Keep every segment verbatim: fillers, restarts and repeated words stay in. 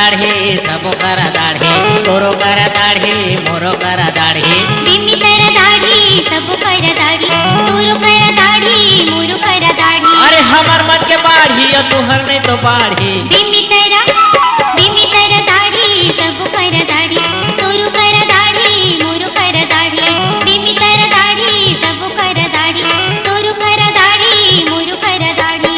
दाढ़ी, सबो कर दाढ़ी, तोरो कर दाढ़ी, मोरो कर दाढ़ी। बिमी कर दाढ़ी, सबो कर दाढ़ी, तोरो कर दाढ़ी, मोरो कर दाढ़ी। अरे हमर मन के बाढ़ी, अउ तुहर नहीं तो बाढ़ी। बिमी कर, बिमी कर दाढ़ी, सबो कर दाढ़ी, तोरो कर दाढ़ी, मोरो कर दाढ़ी। बिमी कर दाढ़ी, सबो कर दाढ़ी, तोरो कर दाढ़ी, मोरो कर दाढ़ी।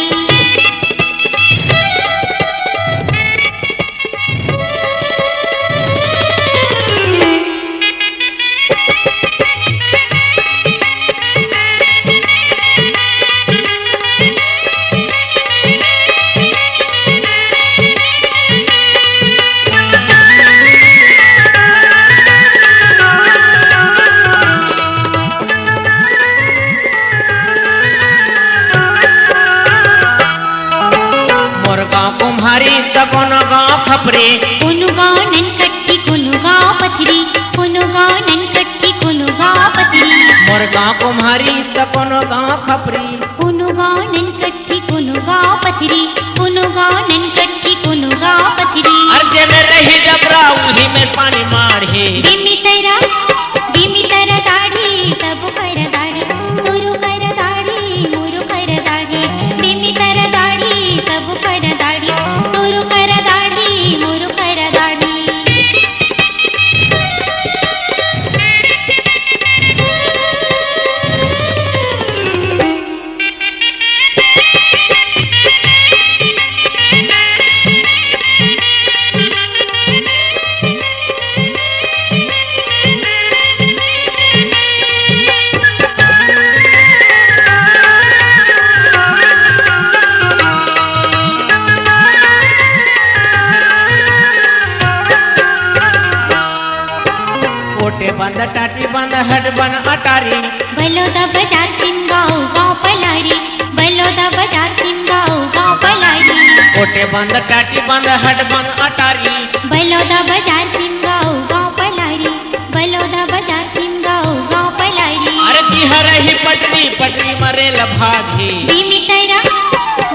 मोर गाँव कुम्हारी त कोनो गाँव खपरी। कोनो गाँव ननकट्टी, कोनो गाँव पथरी, कोनो गाँव ननकट्टी, कोनो गाँव पथरी। मोर गाँव कुम्हारी त कोनो गाँव खपरी। कोनो गाँव ननकट्टी, कोनो गाँव पथरी, कोनो गाँव ननकट्टी, कोनो गाँव पथरी। अरे जेमे रही जबरा, उही में पानी माढ़ी। बिमी तैरा, बिमी तैरा दाढ़ी, सबो कर दाढ़ी, तोरो कर दाढ़ी, मोरो कर दाढ़ी। बिमी कर दाढ़ी, सबो कर दाढ़ी, तोरो कर दाढ़ी, मोरो कर दाढ़ी। कोटे बंद, टाटी बंद, हट बन अटारी। बलौदा बाजार सिमगांव गांव पलारी, बलौदा बाजार सिमगांव गांव पलारी। कोटे बंद, टाटी बंद, हट बन अटारी। बलौदा बाजार सिमगांव गांव पलारी, बलौदा बाजार सिमगांव गांव पलारी। अरे तिहरा ही पटरी, पटरी म रेल भागी। बिमी तैरा,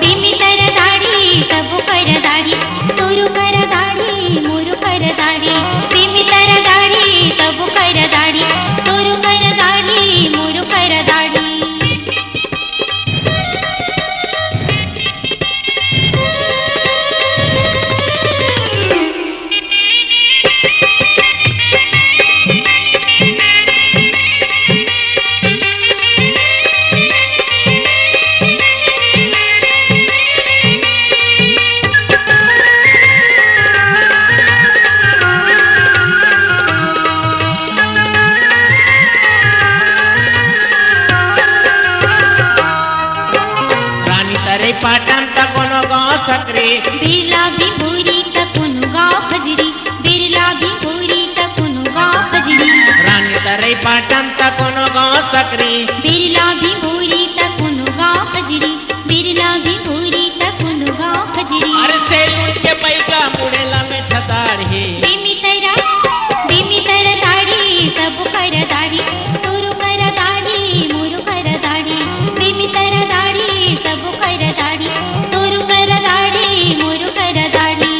बिमी तैरा दाढ़ी, सबो कर दाढ़ी, तोरो कर दाढ़ी, मोरो कर दाढ़ी। बिमी तैरा दाढ़ी, सबो कर दाढ़ी, तोरो कर दाढ़ी, मोरो कर दाढ़ी। रानी तरई पाटन त कोनो गांव सकरी। बिरला भिंगोरी त कोनो गांव खजरी, बिरला भिंगोरी त कोनो गांव खजरी। रानी तरई पाटन त कोनो गांव सकरी। बिरला भिंगोरी त कोनो गांव खजरी, बिरला भिंगोरी त कोनो गांव खजरी। अरे सैलून के पैसा मुड़ेला में छतार हे। बिमी तैरा, बिमी तैरा दाढ़ी, सबो कर दाढ़ी, तोरो कर दाढ़ी, मोरो कर दाढ़ी। बिमी तैरा दाढ़ी, सबो कर दाढ़ी, तोरो कर दाढ़ी, मोरो कर दाढ़ी।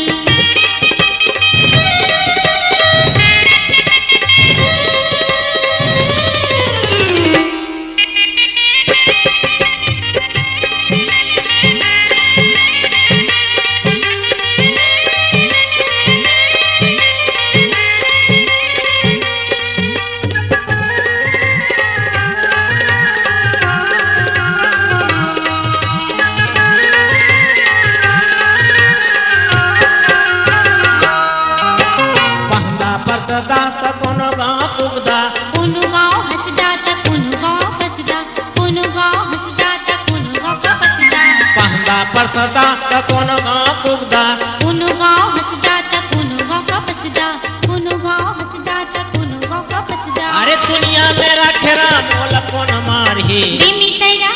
पहंदा परसदा त कोनो गांव पुगदा। कोनो गांव हंसदा त कोनो गांव फंसदा, कोनो गांव हंसदा त कोनो गांव फंसदा। पहंदा परसदा त कोनो गांव पुगदा। कोनो गांव हंसदा त कोनो गांव फंसदा, कोनो गांव हंसदा त कोनो गांव फंसदा। अरे दुनिया में राखेरा मोला कोन मारही। बिमी तैरा,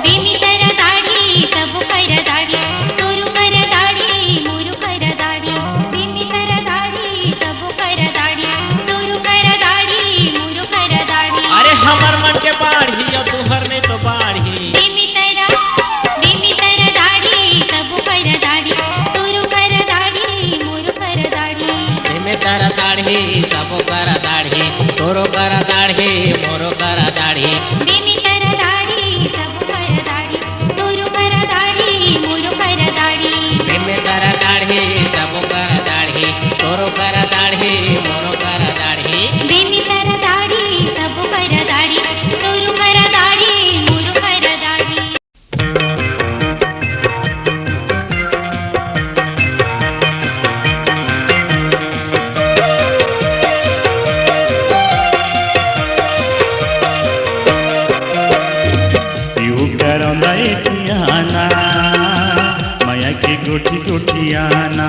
बिमी तैरा दाढ़ी, सबो कर दाढ़ी, तोरो कर दाढ़ी, मोरो कर दाढ़ी। बिमी कर दाढ़ी, सबो कर दाढ़ी, तोरो कर दाढ़ी, मोरो कर दाढ़ी। अरे हमर मन के बाढ़ी, अउ तुहर नहीं तो बाढ़ी। बिमी तैरा, बिमी तैरा दाढ़ी, सबो कर दाढ़ी, तोरो कर दाढ़ी, मोरो दाढ़ी, सबो कर दाढ़ी, तोरो कर दाढ़ी, मोरो कर दाढ़ी। बेमी कर दाढ़ी, सबो कर दाढ़ी, तोरो कर दाढ़ी, मोरो कर दाढ़ी। बेमी कर दाढ़ी, सबो कर दाढ़ी, तोरो कर दाढ़ी, मोरो कर दाढ़ी। बेमी कर दाढ़ी, सबो कर दाढ़ी, तोरो कर दाढ़ी, मोरो कर दाढ़ी। पीहू करौंदा ए पियाना, मया के गोठी गोठियाना।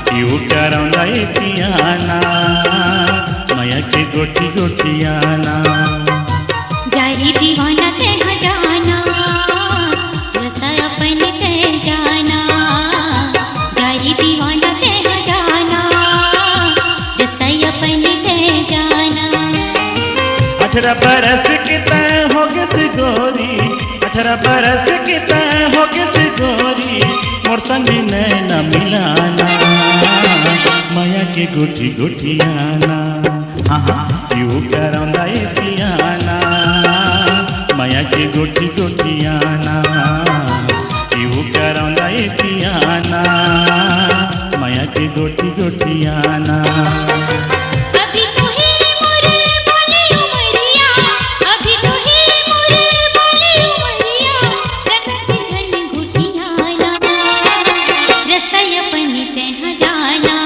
पीहू करौंदा ए पियाना, मया के गोठी गोठियाना। जा रे दीवाना तैं ह जाना, रस्ता अपन तैं जाना। जा रे दीवाना तैं ह जाना, रस्ता अपन तैं जाना। अठारह बरस के तैं हो गेस गोरी, अठारह बरस के तैं हो गेस गोरी, मोर संग नैना मिलाना, मया के गोठी गोठियाना। हाँ, हाँ, पीहू करौंदा ए पियाना, मया के गोठी गोठियाना। पीहू करौंदा ए पियाना, मया के गोठी गोठियाना। अभी तो हे मोर बाली उमरिया, अभी तो हे मोर बाली उमरिया, रंगत झन गोठियाना, रस्ता अपन तैं ह जाना।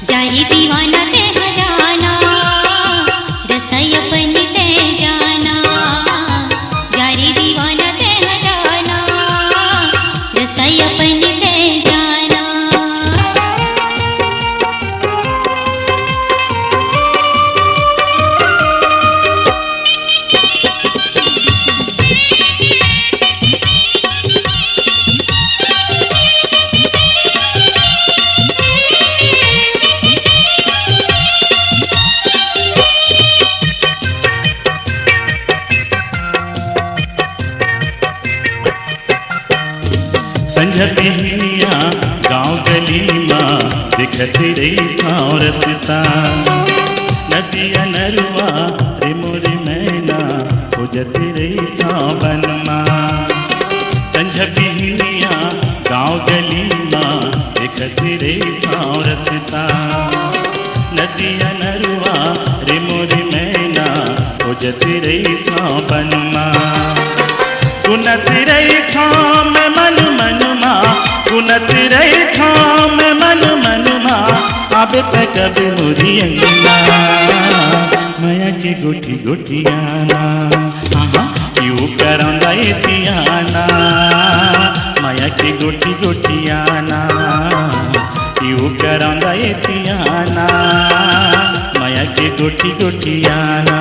जा रे दीवाना तैं ह जाना, रस्ता अपन तैं जाना। जा रे दीवाना तैं ह जाना, रस्ता अपन तैं जाना। संझा बिहनिया गाँव गली मा देखत रहिथौं रस्ता, नदिया नरुआ रे मोर मैना, खोजत रहिथौं बन मा। संझा बिहनिया गाँव गली मा देखत रहिथौं रस्ता, नदिया नरुआ रे मोर मैना, खोजत रहिथौं बन मा। गुनत रहिथौं मैं मन मन मा, गुनत रहिथौं मैं मन मन मा, आबे तैं कब मोरी अंगना, मया के गोठी गोठियाना। हाँ, हाँ, पीहू करौंदा ए पियाना, मया के गोठी गोठियाना। पीहू करौंदा ए पियाना, मया के गोठी गोठियाना।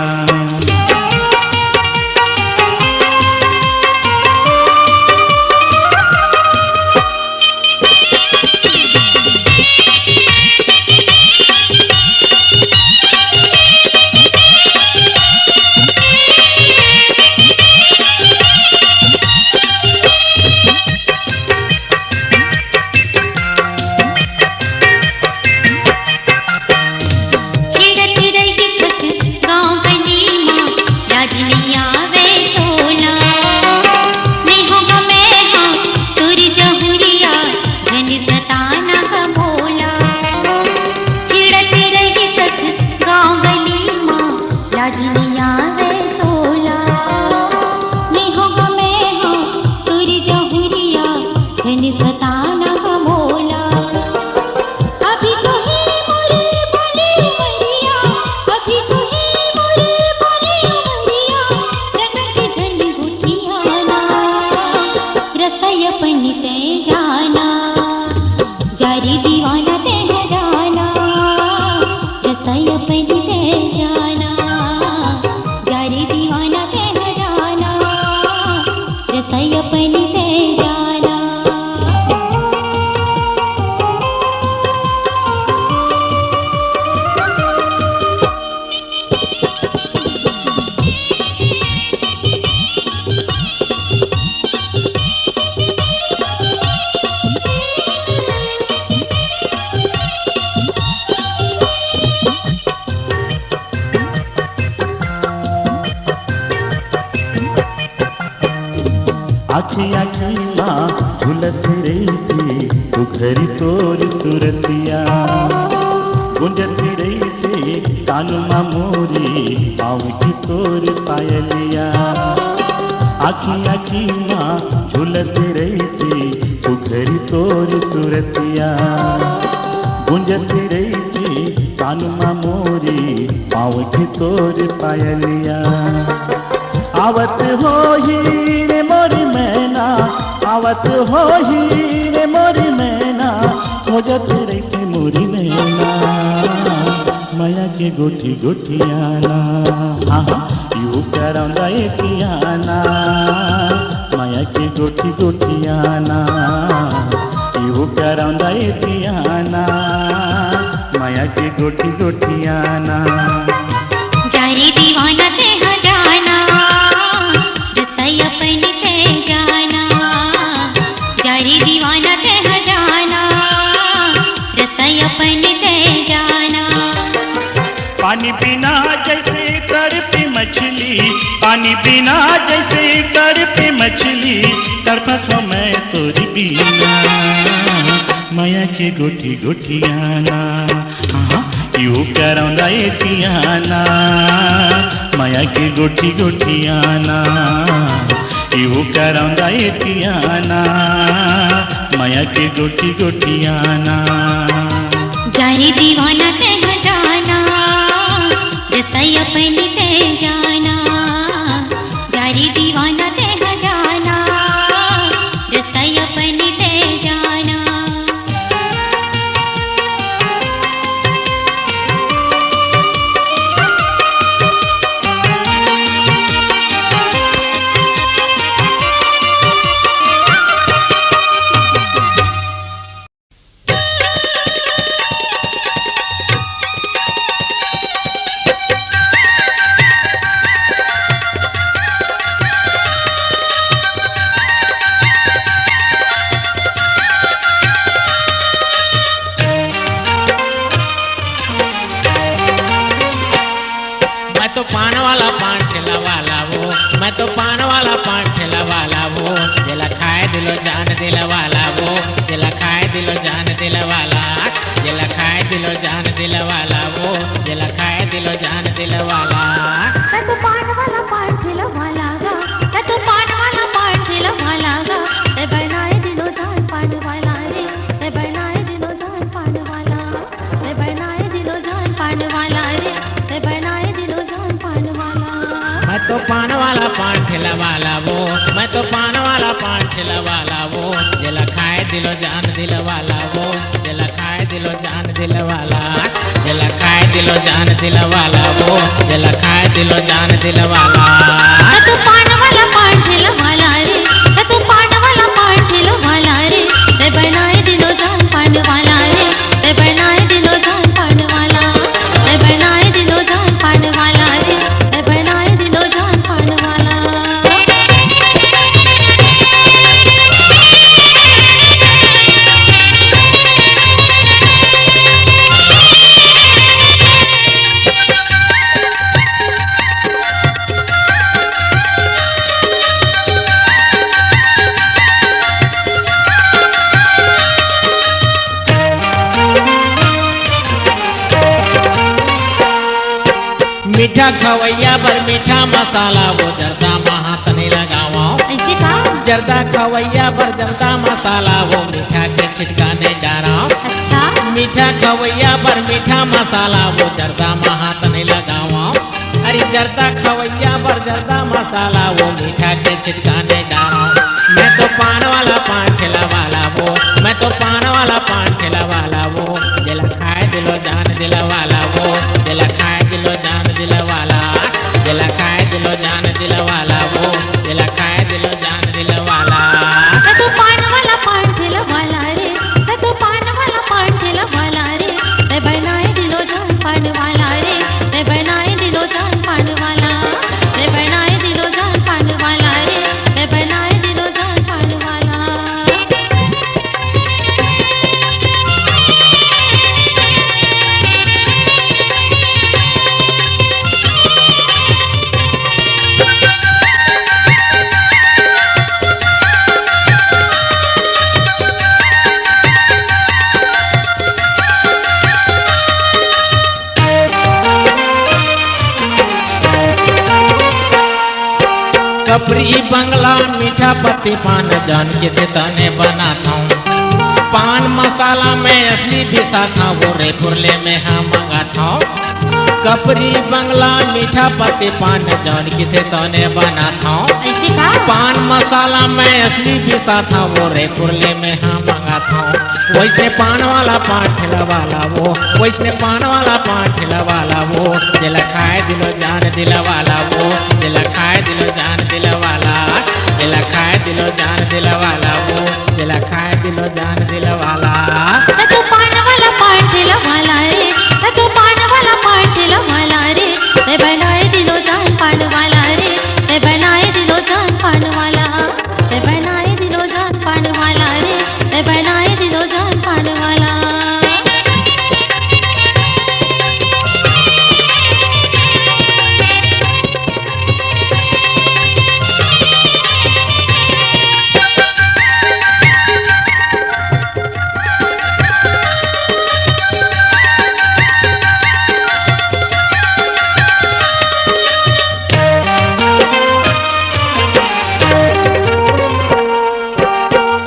छिड़त रहिथस गाँव गली मा, लाज नइ आवे तोला। मैं हो ग मैं हा तोर जहुरिया, झन सताना ग मोला। छिड़त रहिथस गाँव गली मा, लाज नइ आवे तोला। मैं हो ग मैं हा तोर जहुरिया, झन सताना ग मोला। अभी तो हे मोर बाली उमरिया, अभी तो हे मोर बाली उमरिया, रंगत झन गोठियाना, रस्ता अपन तैं जाना। जा रे दीवाना तैं ह जाना, रस्ता अपन तैं जाना। जा रे दीवाना तैं ह जाना, रस्ता अपन तैं जाना। आँखी आँखी मा झूलत रहिथे सुघरी तोर सुरतिया, गुंजत रहिथे कान मा मोरी पाँव के तोर पायलिया। आँखी आँखी मा झूलत रहिथे सुघरी तोर सुरतिया, गुंजत रहिथे कान मा मोरी पाँव के तोर पायलिया। आवत होही रे मोरी मैना, आवत होही रे मोरी मैना, खोजत रहिथे मोरी नैना, मया के गोठी गोठियाना। हाँ, हाँ, यू करौंदा एतियाना, मया के गोठी गोठियाना, यू करौंदा एतियाना, मया के गोठी गोठियाना। जा रे दीवाना तेंह जाना, रस्ता अपन तेंह जाना। जा रे दीवाना तेंह जाना, रस्ता अपन तेंह जाना। पानी बिना जैसे तड़पे मछली, पानी बिना जैसे तड़पे मछली, तड़पत हों मैं तोरी बिना। मया के गोठी गोठियाना, हाँ, यू करौंदा एतियाना, मया के गोठी गोठियाना, यू करौंदा एतियाना, मया के गोठी गोठियाना। जा रे दीवाना तेंह जाना, रस्ता अपन तेंह जाना। जा रे दीवाना तेंह जाना, रस्ता अपन तेंह जाना। मैं तो पान वाला पान ठेला वाला वो, मैं तो पान वाला पान ठेला वाला वो, जेला खाए दिलो जान दिल वाला वो, जेला खाए दिलो जान दिल वाला, जेला खाए दिलो जान दिल वाला वो, जेला खाए दिलो जान दिल वाला। मैं तो पान वाला पान ठेला वाला गा, मैं तो पान वाला पान ठेला वाला गा, ते बनाए दिलो जान पान वाला रे, ते बनाए दिलो जान पान वाला। ते बनाए दिलो जान पान वाला रे, ते बनाए दिलो जान पान वाला। मैं तो पान वाला पान ठेला वाला वो, मैं तो पान वाला पान ठेला वाला वो, जेला खाए दिलो जान दिल वाला वो, जेला खाए दिलो जान दिल वाला, जेला खाए दिलो जान दिल वाला वो, जेला खाए दिलो जान दिल वाला। ते तो पान वाला पान ठेला वाला रे, ते तो पान वाला पान ठेला वाला रे, ते बनाए दिलो जान पान वाला रे, ते बनाए दिलो जान पान वाला, ते बनाए दिलो जान पान वाला रे, ते बनाए दिलो जान पान वाला। मीठा खवैया बर मीठा मसाला, वो जर्दा म हाथ नहीं लगावा। ऐसे का? जर्दा खवैया बर जर्दा मसाला, वो मीठा के छिटका नहीं डारा। अच्छा। मीठा खवैया बर मीठा मसाला, वो जर्दा म हाथ नहीं लगावा। अरे जर्दा खवैया बर जर्दा मसाला, वो मीठा के छिटका नहीं डारा। मैं तो पान वाला पान ठेला वाला वो, मैं तो पान वाला पान ठेला वाला वो, जेला खाए दिलो जान दिल वाला वो, जेला खाए दिलो जान दिल वाला, जेला खाए दिलो जान दिल वाला वो, जेला खाए दिलो जान दिल वाला। ते तो पान वाला पान ठेला वाला रे, ते तो पान वाला पान ठेला वाला रे, ते बनाए दिलो जान पान वाला रे, ते बनाए दिलो जान पान वाला, ते बनाए दिलो जान पान वाला रे, ते बनाए दिलो जान पान वाला। टपरी बंगला मीठा पत्ती पान, जौन किथे तौने बनाथौं। पान मसाला में असली बिसाथौं, वो रे पुरले में हम मंगाथौं। टपरी बंगला मीठा पत्ती पान, जौन किथे तौने बनाथौं। ऐसे का? पान मसाला में असली बिसाथौं, वो रे पुरले में हम मंगाथौं। वैसे पान वाला पान ठेला वाला वो, वैसे पान वाला पान ठेला वाला वो, जेला खाए दिलो जान दिल वाला वो, जेला खाए दिलो जान दिल वाला, जेला खाए दिलो जान दिल वाला वो, जेला खाए दिलो जान दिल वाला। त तो पान वाला पान ठेला वाला रे, त तो पान वाला पान ठेला वाला रे, ते बनाए दिलो जान पान वाला रे, ते बनाए दिलो जान पान वाला, ते बनाए दिलो जान पान वाला रे, ते बनाए दिलो जान पान वाला।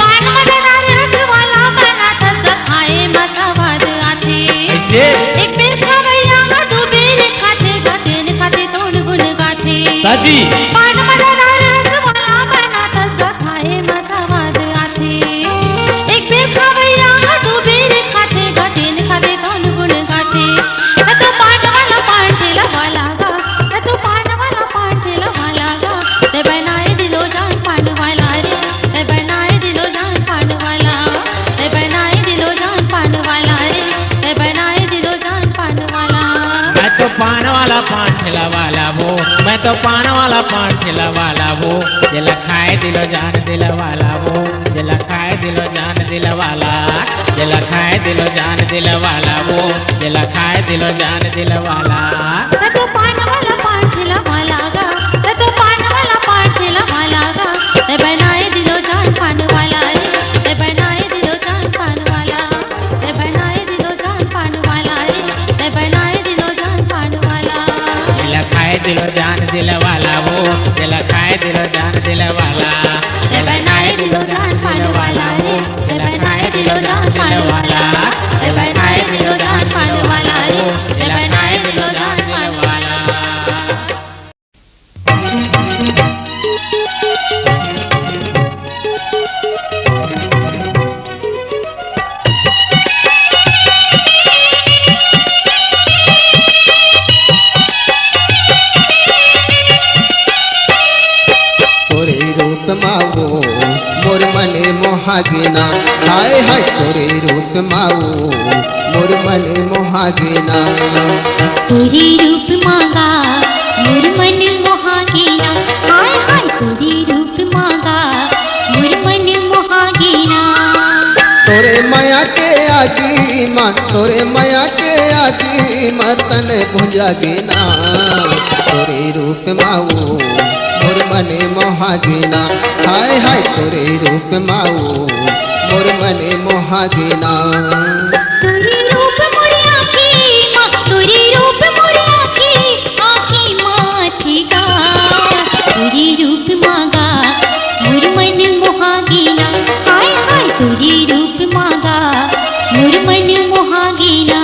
पान वाला नारियल रस वाला बनाथस ग, खाए म सवाद आथे। कैसे? एक बेर खवैया ह दू बेर खाथे ग, जेन खाथे तौन गुन गाथे। ताजी। पान वाला नारियल रस वाला बनाथस ग, खाए म सवाद आथे। एक बेर खवैया ह दू बेर खाथे ग, जेन खाथे तौन गुन गाथे। त तो पान वाला पान ठेला वाला गा, त तो पान वाला पान ठेला वाला गा, ते बनाए दिलो जान पान वाला रे, ते बनाए दिलो जान पान वाला, ते बनाए दिलो जान पान वाला रे, ते बनाए दिलो जान पान वाला। मैं तो पान वाला पान ठेला वाला वो, मैं तो पान वाला पान ठेला वाला वो, जेला खाए दिलो जान दिल वाला वो, जेला खाए दिलो जान दिल वाला, जेला खाए दिलो जान दिल वाला वो, जेला खाए दिलो जान दिल वाला। त तो पान वाला पान ठेला वाला गा, त तो पान वाला पान ठेला वाला गा, ते बनाए दिलो जान पान वाला रे, ते बनाए दिलो जान पान वाला, ते बनाए दिलो जान पान वाला रे, ते बनाए दिलो जान पान वाला। जेला खाए दिलो जान दिल वाला वो, जेला खाए दिलो जान दिल वाला, ते बनाए दिलो जान पान वाला रे, ते बनाए दिलो जान पान वाला, ते बनाए दिलो जान पान वाला रे, ते बनाए दिलो जान पान वाला। तोरे रूप मा वो मोर मन मोहा गेना, हाय हाय तोरे रूप मा वो मोर मन मोहा गेना। तोरे रूप मा गा मोर मन मोहा गेना, हाय हाय तोरे रूप मा गा मोर मन मोहा गेना। तोरे मया के आगी मा, तोरे मया के आगी मा तन भुंजा गेना। तोरे रूप मा वो मोर मन मोहा गेना, हाय हाय तोरे रूप मा वो मोर मन मोहा गेना। तोरे रूप मोर आँखी मा, तोरे रूप मोर आँखी, आँखी मा ठिका। तोरे रूप मा गा मोर मन मोहा गेना, हाय हाय तोरे रूप मा गा मोर मन मोहा गेना।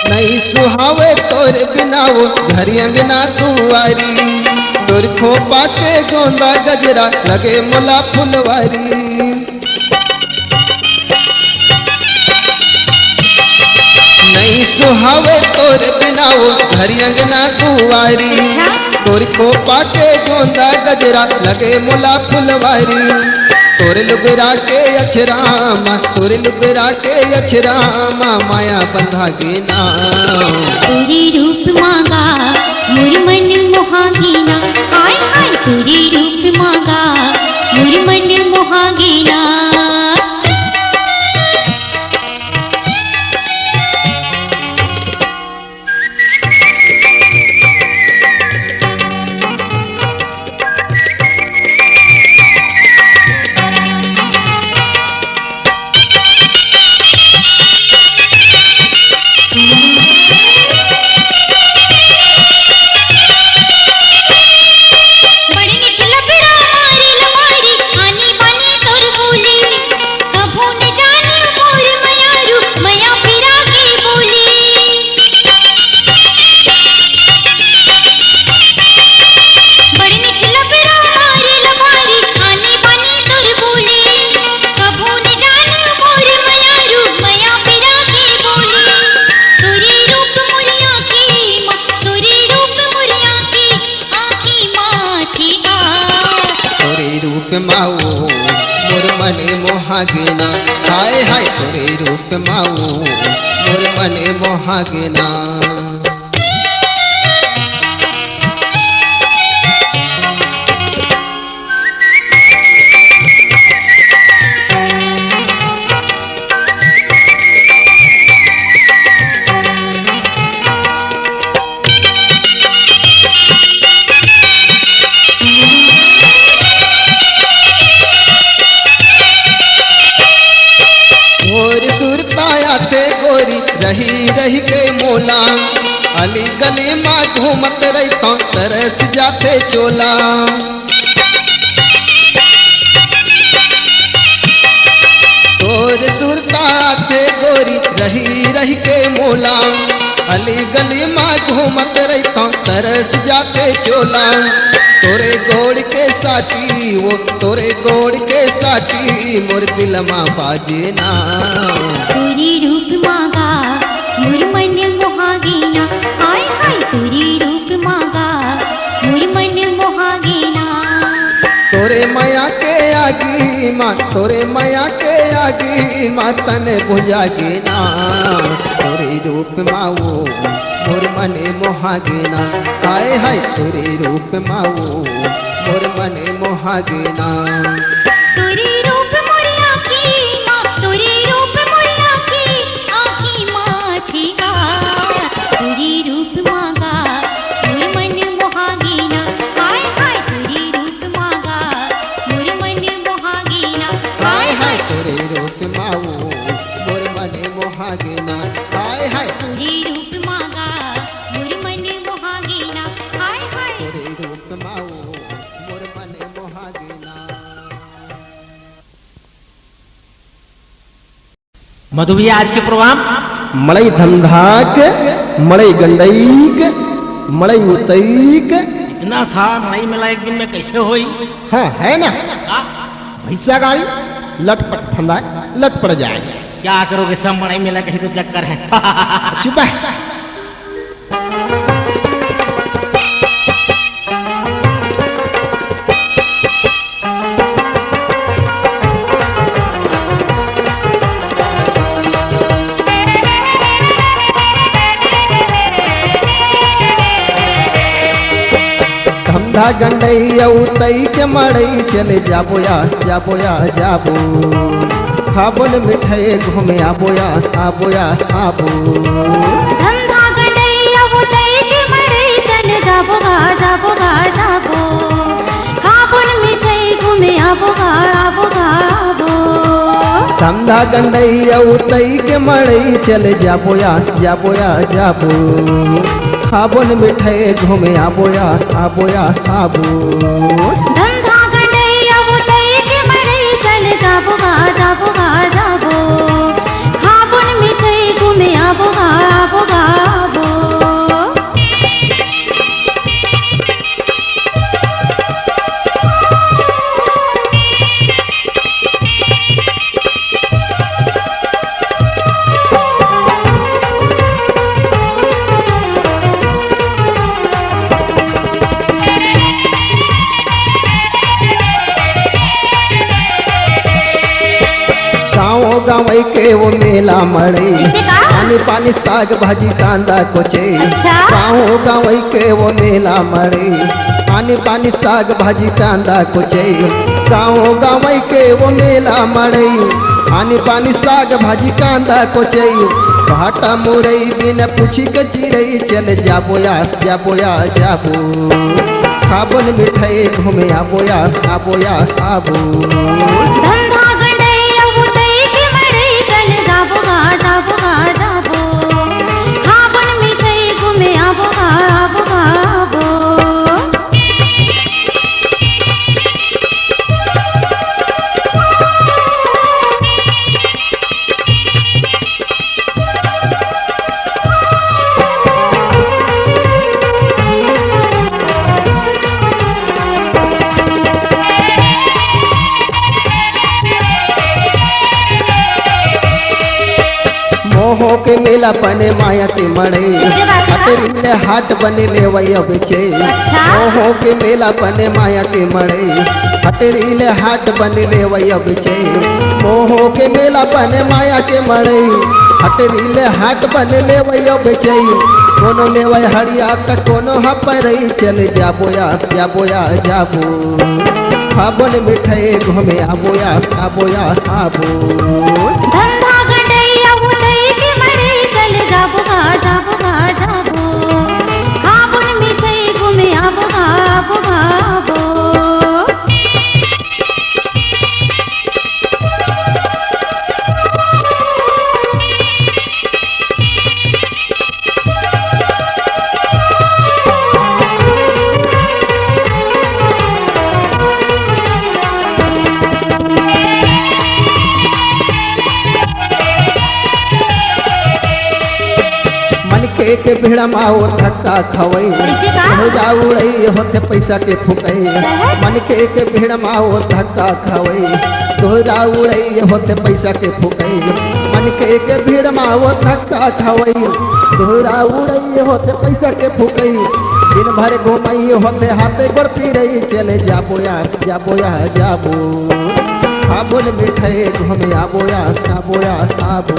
नइ सुहावे तोर बिना वो घर अंगना दुआरी, तोर खोपा के गोंदा गजरा लगे मोला फुलवारी। नइ सुहावे तोर बिना वो घर अंगना दुआरी, अच्छा। तोर खोपा के गोंदा गजरा लगे मोला फुलवारी। तोर लुगरा के अछरा मा, तोर लुगरा के अछरा मा माया बंधा गेना। तोरे रूप मा गा मोर मन मोहा गेना, हाय हाय तोरे रूप मा गा मोर मन मोहा गेना। माऊ मोर मन मोहा गेना, हाय हाय तोरे रूप माऊ मोर मन मोहा गेना। तोर सुरता आथे गोरी रही रही के मोला, अली गली मा घूमत रहिता तरस जाथे चोला। तोर सुरता आथे गोरी रही रही के मोला, अली गली मा घूमत रहिता तरस जाथे चोला। तोरे गोड़ के साटी वो, तोरे गोड़ के साटी मोर दिल मा बाजे ना। तोरे रूप मा गा मोर मन मोहा गेना, हाय हाय तोरे रूप मा गा मोर मन मोहा गेना। तोरे मया के आगी मा, तोरे मया के आगी मा तन बुझा गेना। तोरे रूप मा वो मोर मन मोहा गेना, हाय हाय तोरे रूप मा वो मोर मन मोहा गेना। तोरे रूप मोर आँखी मा, तोरे रूप मोर आँखी, आँखी मा ठेका। तोरे रूप मा गा मोर मन मोहा गेना, हाय हाय तोरे रूप मा गा मोर मन मोहा गेना। हाय हाय तोरे रूप मा वो मोर मन मोहा गेना, हाय हाय तोरे रूप मा गा मोर मन मोहा गेना, हाय हाय तोरे रूप मा वो मोर मन मोहा गेना। मधु भैया, आज के प्रोग्राम मड़ई धंधा के, मड़ई गंडई के, मड़ई उतई के। इतना सारा मड़ई मेला एक दिन में कैसे होई? हाँ, है ना? का? भैंसा गाड़ी लटपट फंदा लटपट जाए। क्या करोगे, सब मड़ई मेला के ही तो चक्कर है। चुप है। धंधा गंडई अउ तई के मड़ई चले जाबो या, जाबो या, जाबो। खाबो न मिठाई घूमे आबो या, आबो या, आबो। धंधा गंडई अउ तई के मड़ई चले जाबो गा, जाबो गा, जाबो। खाबो न मिठाई घूमे आबो गा, आबो गा, आबो। धंधा गंडई अउ तई के मड़ई चले जाबो या, जाबो या, जाबो। खाबो न मिठाई घूमे आबो या, आबो या, आबो। धंधा गंडई अउ तई के मड़ई चले जाबो गा, जाबो गा, जाबो। खाबो न मिठाई घूमे आबो गा, आबो गा, आबो। गाँव गंवई के वो मेला मड़ई, कैसे का? पानी पानी साग भाजी कांदा कोचे। अच्छा। गाँव गंवई के वो मेला मड़ई, पानी पानी साग भाजी कांदा कोचे। गाँव गंवई के वो मेला मड़ई, पानी पानी साग भाजी कांदा कोचे। भाटा मुरई बिन पूछी के चिरई चले जाबो या, जाबो या, जाबो। खाबो न मिठाई घूमे आबो या, आबो या, आबो। धंधा गंडई अउ तई के मड़ई चले जाबो गा, जाबो गा, जाबो। खाबो न मिठाई घूमे आबो गा, आबो गा, आबो। बने माया के मड़ई, कइसे बात हे? हटरी ले हाट बने लेवई अब चई। अच्छा। मोहो के मेला बने माया के मड़ई, हटरी ले हाट बने लेवई अब चई। मोहो के मेला बने माया के मड़ई, हटरी ले हाट बने लेवई अब चई। कोनो लेवई हड़िया त कोनो ह परई, चले जाबो या, जाबो या, जाबो। फागुन मिठाई घूमे आबो या, आबो या, आबो। धंधा गंडई अउ दई के मड़ई, चल जाबो गा, जाबो गा, जाबो। फागुन मिठाई घूमे आबो गा, आबो गा, आबो। मनखे के भीड़ मा ओ धक्का खवई, कइसे का? भौजा उड़ई होथे पइसा के फुकई। कहे? मनखे के भीड़ मा ओ धक्का खवई, भौजा उड़ई होथे पइसा के फुकई। मनखे के भीड़ मा ओ धक्का खवई, भौजा उड़ई होथे पइसा के फुकई। दिन भर घुमई होथे हाथे गोड़ पिरई, चले जाबो या, जाबो या, जाबो। फागुन मिठाई घूमे आबो या, आबो या, आबो।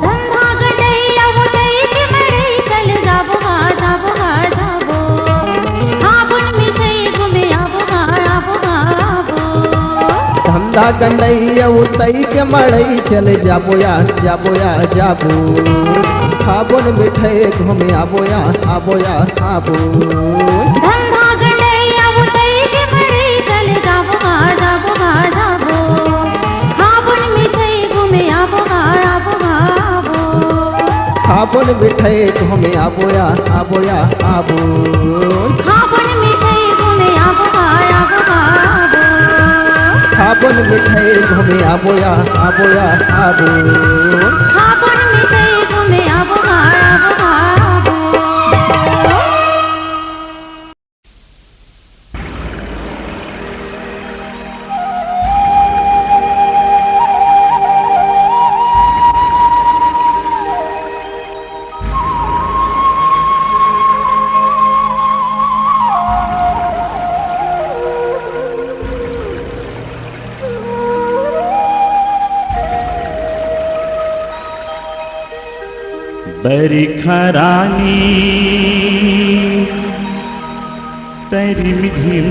धंधा गंडई अउ दई के मड़ई, चल जाबो गा, जाबो गा, जाबो। फागुन मिठाई घूमे आबो गा, आबो गा, आबो। धंधा गंडई अउ दई के मड़ई, चले जाबो या, जाबो या, जाबो। फागुन मिठाई घूमे आबो या, आबो या, आबो। धंधा गंडई अउ दई के मड़ई, चल जाबो गा, जाबो गा, जाबो। फागुन मिठाई घूमे आबो गा, आबो गा, आबो। फागुन मिठाई घूमे आबो या, आबो या, आबो। फागुन मिठाई घूमे आबो गा, आबो गा, आबो। फागुन मिठाई घूमे आबो या, आबो या, आबो। फागुन मिठाई घूमे आबो गा, आबो गा, आबो। बरिखा रानी तरिम झिम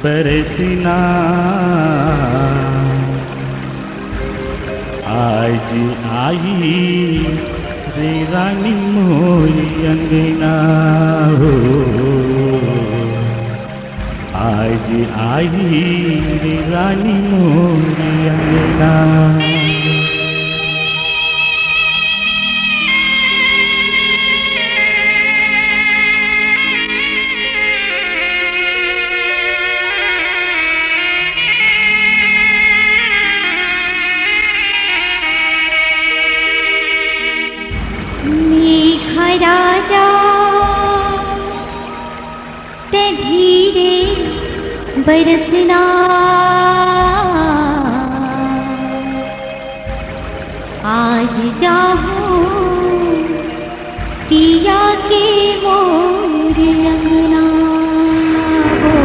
बरसना, आज आही रे रानी मोर अंगना हो। आज आही रे रानी मोर अंगना। मेघ राजा ते धीरे बरसना, आज जाहूं पिया के मोर अंगना हो।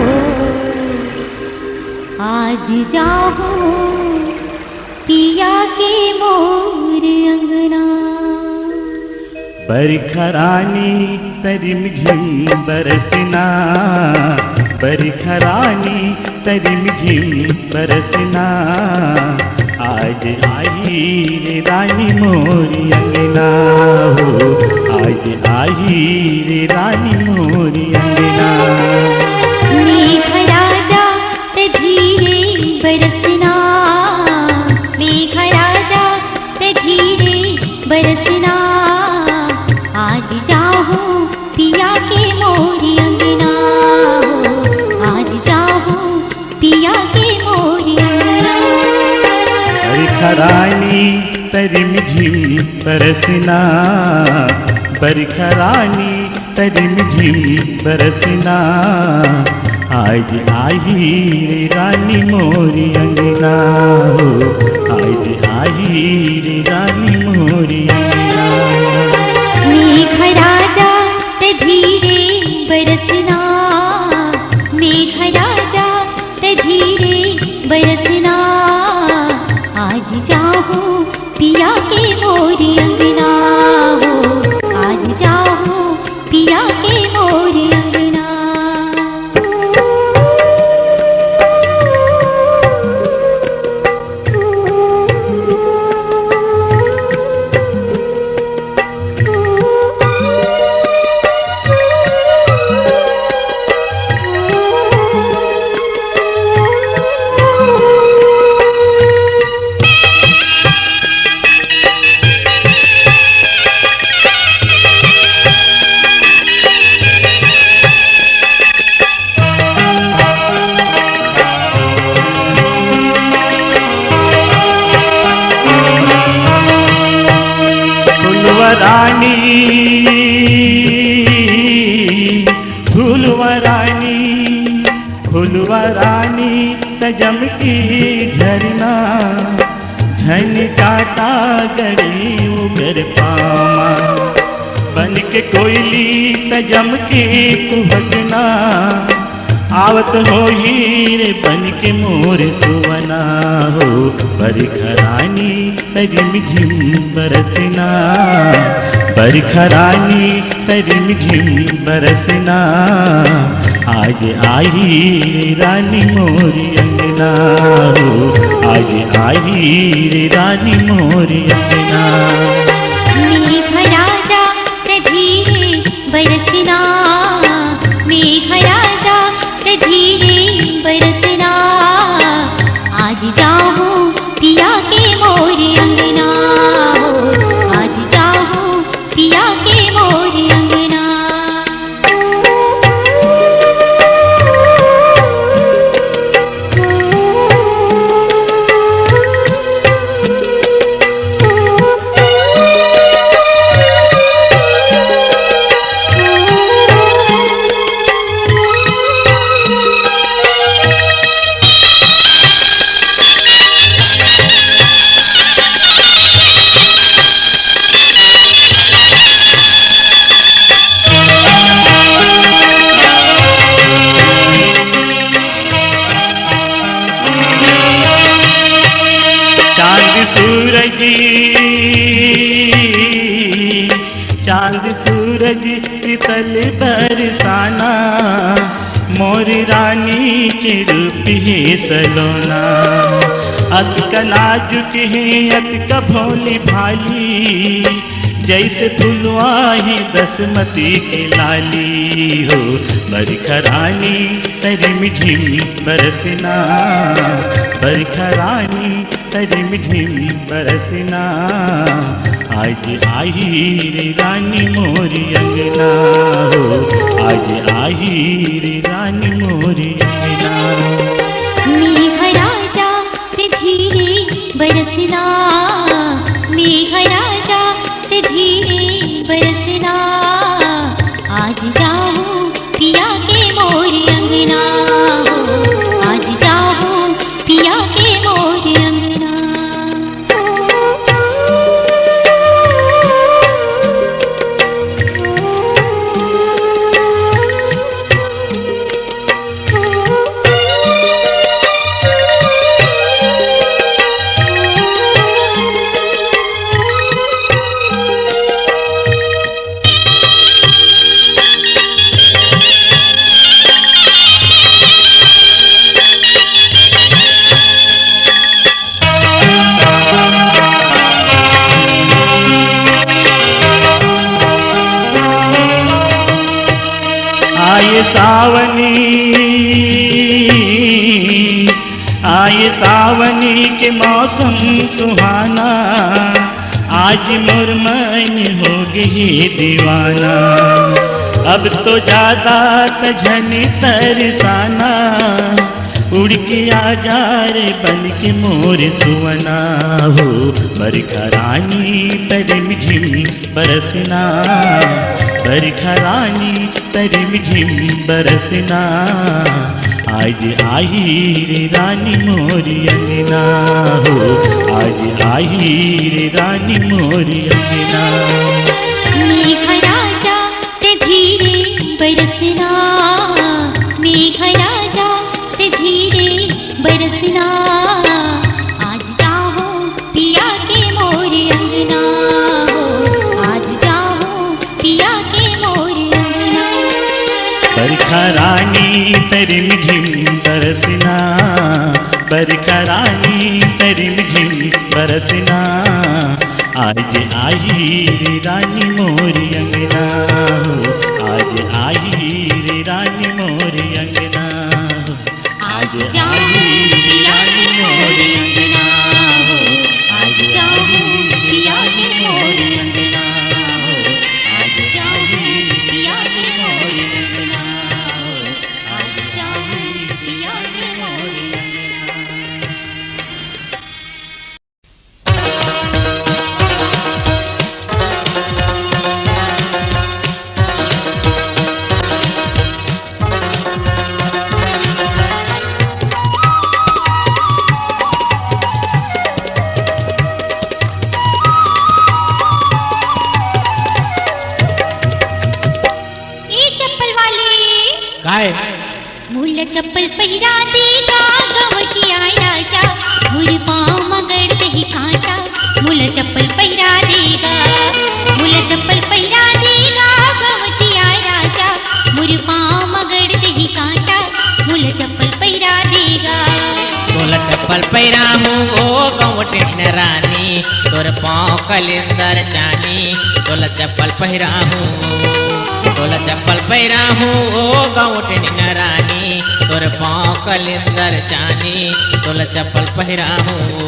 आज जाहूं पिया के मोर अंगना। बरिखा रानी तरिम झिम बरसना, बरिखा रानी तरिम झिम बरसना। आज आही रे रानी मोर अंगना हो, आज आही रे रानी मोर अंगना। मेघ राजा ते धीरे बरसना, मेघ राजा ते धीरे बरसना। आज जाहूं पिया के मोर अंगना हो, आज जाहूं पिया के मोर अंगना। बरिखा रानी तरिम झिम बरसना, बरिखा रानी तरिम झिम बरसना। आज आही रे रानी मोरी अंगना हो, आज आही रे रानी मोरी अंगना। मेघ राजा ते धीरे बरसना, मेघ राजा ते धीरे बरसना। आज जाहूँ पिया के मोरी अंगना हो, आज जाहूँ पिया के मोरी अंगना। फुलवा रानी, फुलवा रानी, फुलवा रानी, त जम के झरना, झनकाता गड़ी उगर पामा। बन के कोयली त जम के कुहकना, आवत होही रे बन के मोर सुवना हो। बरखा रानी रिम झिम बरसना, बरखा रानी रिम झिम बरसना। आज आही रे रानी मोरी अंगना हो, आज आही रे रानी मोरी अंगना। मेघ राजा ते धीरे बरसना, मेघ राजा ते धीरे बरसना। आज जाहूँ पिया के मोरी अंगना हो, आज जाहूँ पिया के मोरी अंगना। चांद सूरज, चांद सूरज शीतल बरसाना, मोर रानी के रूप हे सलोना। अतका नाजुक हे, अतका भोली भाली, जैसे फुलवा हे दसमती के लाली हो। बरखा रानी रिम झिम बरसना, बरखा रानी रिम झिम बरसना। आज आही रे रानी मोरी अंगना हो, आज आही रे रानी मोरी अंगना। मेघ राजा ते धीरे बरसना, मेघ राजा ते धीरे बरसना। आज जाहूँ पिया के मोरी अंगना हो, आज जाहूँ पिया के मोरी अंगना। आए सावनी, आए सावनी के मौसम सुहाना, आज मोर मन हो गई दीवाना। अब तो ज्यादा त झन तरसाना, उड़ के आ जा रे बन के मोर सुवना हो। बरखा रानी रिम झिम बरसना, बरखा रानी रिम झिम बरसना। आज आही रे रानी मोरी अंगना हो, आज आही रे रानी मोरी अंगना। मेघ राजा ते धीरे बरसना, मेघ राजा ते धीरे बरसना। आज जाहूँ पिया के मोर अंगना हो, आज जाहूँ पिया के मोर अंगना। बरखा रानी ते रिमझिम बरसना, बरखा रानी ते रिमझिम बरसना। आज आही रे रानी मोर अंगना हो, आज आही रे रानी मोर अंगना हो। आज जाहूँ पिया के मोर अंगना हो, आज जाहूँ पिया के मोर अंगना हो, आज जाहूँ पिया के मोर अंगना हो, आज जाहूँ पिया के मोर अंगना। ए चप्पल वाली। काय? मोला चप्पल पहिरा देगा गवटिया राजा, मोर पाँव म गड़ जही काँटा। मोला चप्पल पहिरा देगा, मोला चप्पल पहिरा देगा गवटिया राजा, मोर पाँव म गड़ जही काँटा। मोला चप्पल पहिरा देगा। तोला चप्पल पहिराहूँ ओ गौंटिन रानी, तोर पाँव कलिंदर चानी। तोला चप्पल पहिराहूँ, तोला चप्पल पहिराहूँ ओ गौंटिन रानी, तोर पाँव कलिंदर चानी। तोला चप्पल पहिराहूँ।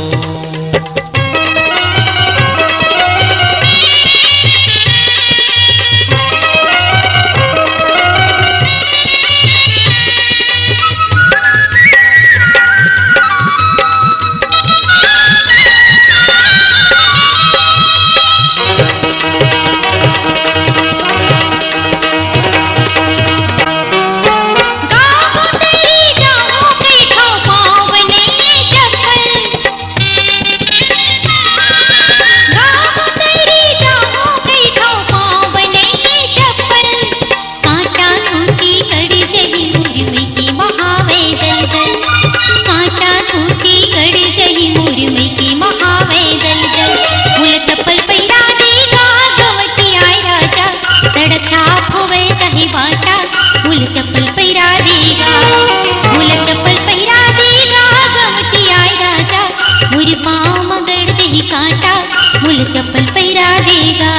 काँटा खूँटी गड़ जही मोर मइके म हावय दलदल। काँटा खूँटी गड़ जही मोर मइके म हावय दलदल। मोला चप्पल पहिरा देगा गवटिया राजा, सड़क छाप होवय चाहे बाटा। मोला चप्पल पहिरा देगा, मोला चप्पल पहिरा देगा गवटिया राजा, मोर पाँव म गड़ जही काँटा। मोला चप्पल पहिरा देगा।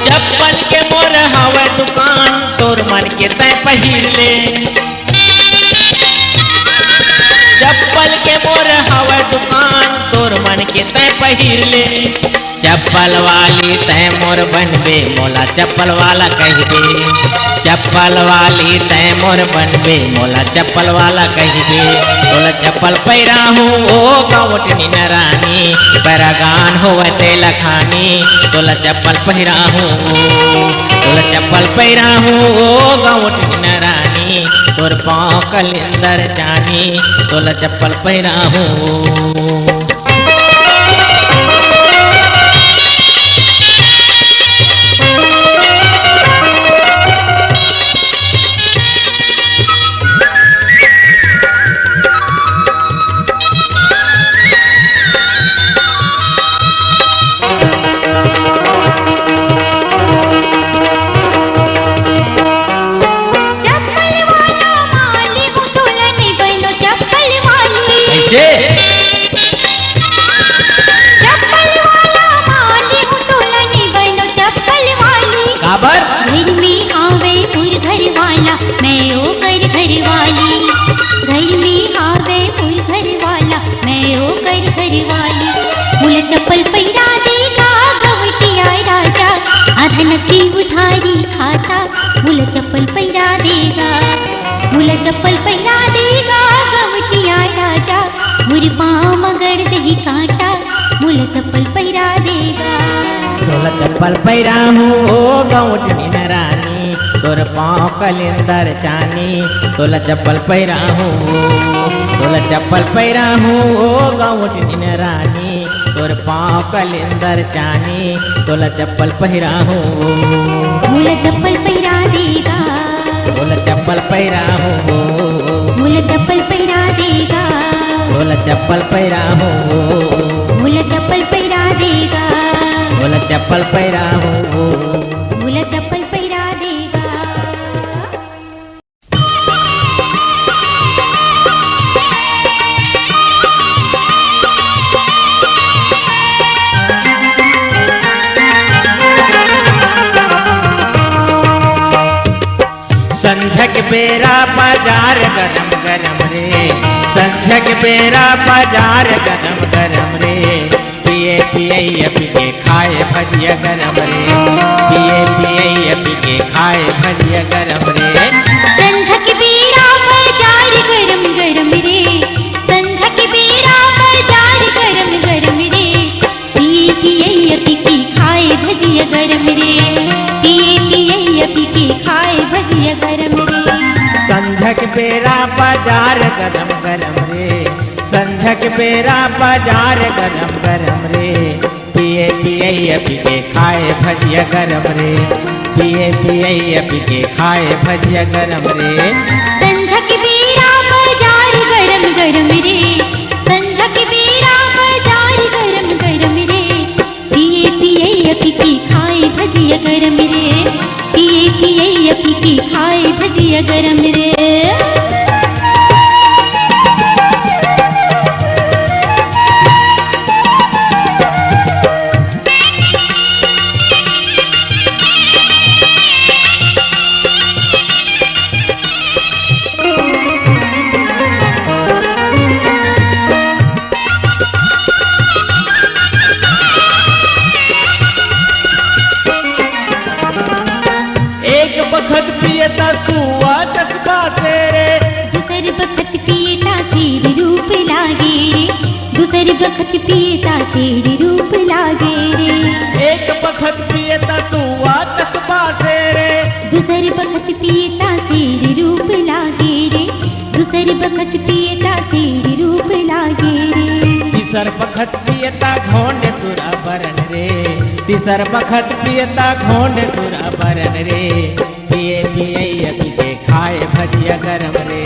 चप्पल के मोर हवय दुकान, तोर मन के तैं पहिर ले। चप्पल के मोर हवय दुकान, तोर मन के तैं पहिर ले। चप्पल वाली तैं मोर बनबे, मोला चप्पल वाला कहिबे। चप्पल वाली तैं मोर बनबे, मोला चप्पल वाला कहिबे। तोला चप्पल पहिराहूँ ओ गौंटिन रानी, पैरागान होवय तेला खानी। तोला चप्पल पहिराहूँ, तोला चप्पल पहिराहूँ ओ गौंटिन रानी, तोर पाँव कलिंदर चानी। तोला चप्पल पहिराहूँ। चप्पल वाला माली हूँ, तोला नइ बनो चप्पल वाली। कइसे? चप्पल वाला माली हूँ, तोला नइ बनो चप्पल वाली। काबर? घर में हावय मोर घर वाला, मैं ओकर घर वाली। घर में हावय मोर घर वाला, मैं ओकर घर वाली। मोला चप्पल पहिरा दे चप्पल पहिरा दे गा गौंटिया राजा, मोर पाँव म गड़ जही कांटा, मोला चप्पल पहिरा दे गा। तोला चप्पल पहिराहूँ ओ गौंटिन रानी, तोर पाँव कलिंदर चानी। तोला चप्पल पहिराहूँ ओ, तोला चप्पल पहिराहूँ ओ गौंटिन रानी, तोर पाँव कलिंदर चानी। तोला चप्पल पहिराहूँ ओ। मोला चप्पल पहिरा दे गा। तोला चप्पल पहिराहूँ ओ। मोला चप्पल पहिरा दे गा। तोला चप्पल पहिराहूँ ओ। मोला चप्पल पहिरा दे गा। तोला चप्पल पहिराहूँ ओ। मोला चप्पल पहिरा दे गा। संझक बेरा बाजार गरम गरम रे, संझक बेरा बाजार गरम गरम रे। पिए पिए पी के खाए भजिया गरम रे, पिए पिए पी के खाए भजिया गरम रे। संझक बेरा बाजार गरम गरम रे, संझक बेरा बाजार गरम गरम रे। पिए पिए पी के खाए भजिया गरम रे, पिए पिए पी के खाए भजिया गरम रे। संझक बेरा बाजार गरम गरम रे, संझक बेरा बाजार गरम गरम रे। पिए पिए पी के खाए भजिया गरम रे, पिए पिए पी के खाए भजिया गरम रे। संझक बेरा बाजार गरम गरम रे, संझक बेरा बाजार गरम गरम रे। पिए पिए पी के खाए भजिया गरम रे, पिए पिए पी के खाए भजिया गरम रे। एक बखत पिए त सुआ चस बासे रे। दूसर बखत पिए त शेर रूप लागे रे। दूसर बखत पिए त शेर रूप लागे रे। एक बखत पिए त सुआ चस बासे रे। दूसर बखत पिए त शेर रूप लागे रे। दूसर बखत पिए त शेर रूप लागे रे। तीसर बखत पिए त घोंड सुरा बरन रे। तीसर बखत पिए त घोंड सुरा बरन रे। पिए पिए पी के खाए भजिया गरम रे,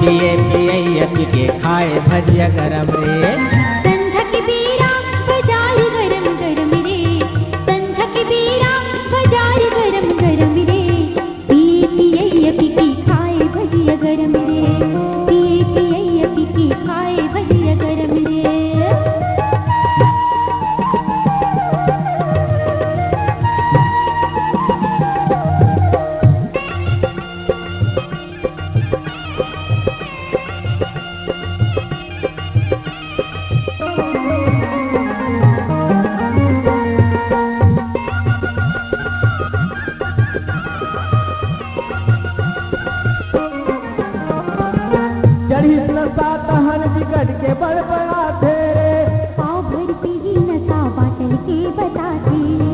पिए पिए पी के खाए भजिया गरम रे। संझक बेरा बाजार गरम गरम रे, संझक बेरा बाजार गरम गरम रे। पिए पिए पी के खाए भजिया गरम रे, पिए पिए पी के खाए भजिया गरम रे। चढ़िस नशा तहन बिकट के बड़बड़ाथे रे। पाँव भर पीही नशा बाटल के बताथे रे।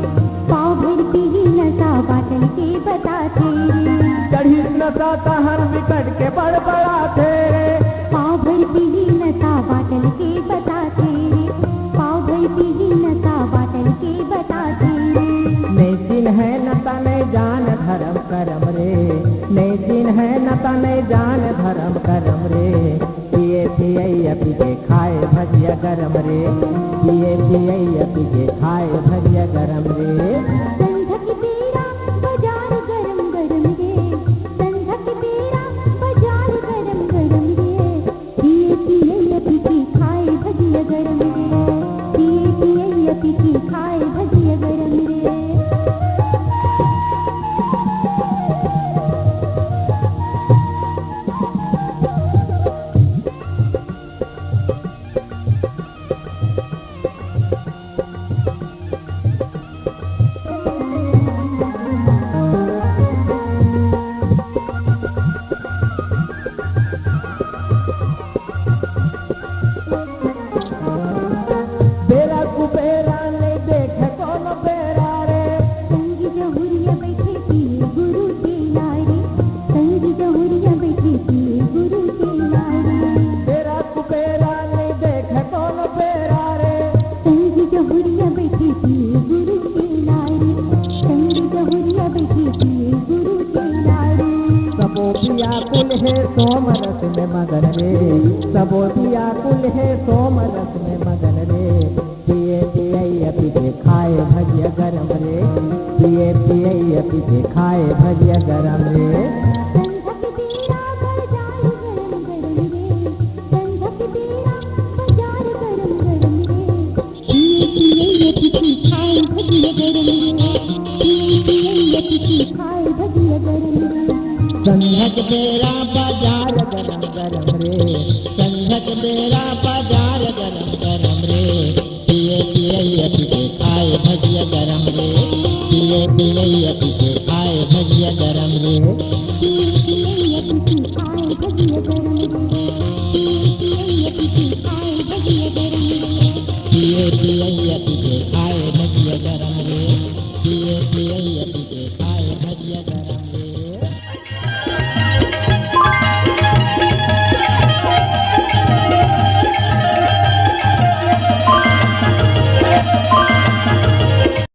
पाँव भर पीही नशा बाटल के बताथे रे। चढ़िस नशा तहन बिकट के बड़बड़ाथे रे। पाँव भर पीही नशा बाटल के बताथे रे। पाँव भर पीही नशा बाटल के बताथे रे। नइ चिन्हय नशा नइ जान धरम करम रे। नइ चिन्हय नशा नइ जान धरम करम रे। पिए पिए पी के खाए भजिया गरम रे। पिए पिए पी के खाए भजिया गरम रे। संझक बेरा बाजार गरम गरम रे। संझक बेरा बाजार गरम गरम रे। पिए पिए पी के खाए भजिया गरम रे। पिए पिए पी के खाए भजिया गरम रे। बेरा नइ देखे कोनो बेरा रे। संगी जहुरिया बइठे पिए गुरु के लारे। संगी जहुरिया बइठे पिए गुरु के लारे। बेरा कुबेरा नइ देखे कोनो बेरा रे। संगी जहुरिया बइठे पिए गुरु के लारे। संगी जहुरिया बइठे पिए गुरु के लारे। सबो बियाकुल हे सोम रस में मगन रे। सबो बियाकुल हे सोम रस में मगन रे। पिए पिए पीते खाए भजिया गरम रे। पिए पिए पीते खाए भजिया गरम रे। संझक बेरा बाजार गरम गरम रे। संझक बेरा बाजार गरम गरम रे। पिए पिए पीते खाए भजिया गरम रे। पिए पिए पीते खाए भजिया गरम रे। संझक बेरा बाजार गरम गरम रे। संझक बेरा बाजार गरम गरम रे। पिए पिए पीते खाए भजिया गरम रे। पिए पिए पीते खाए भजिया गरम रे। पिए पिए पीते खाए भजिया गरम रे। पिए पिए पीते खाए भजिया गरम रे। पिए पिए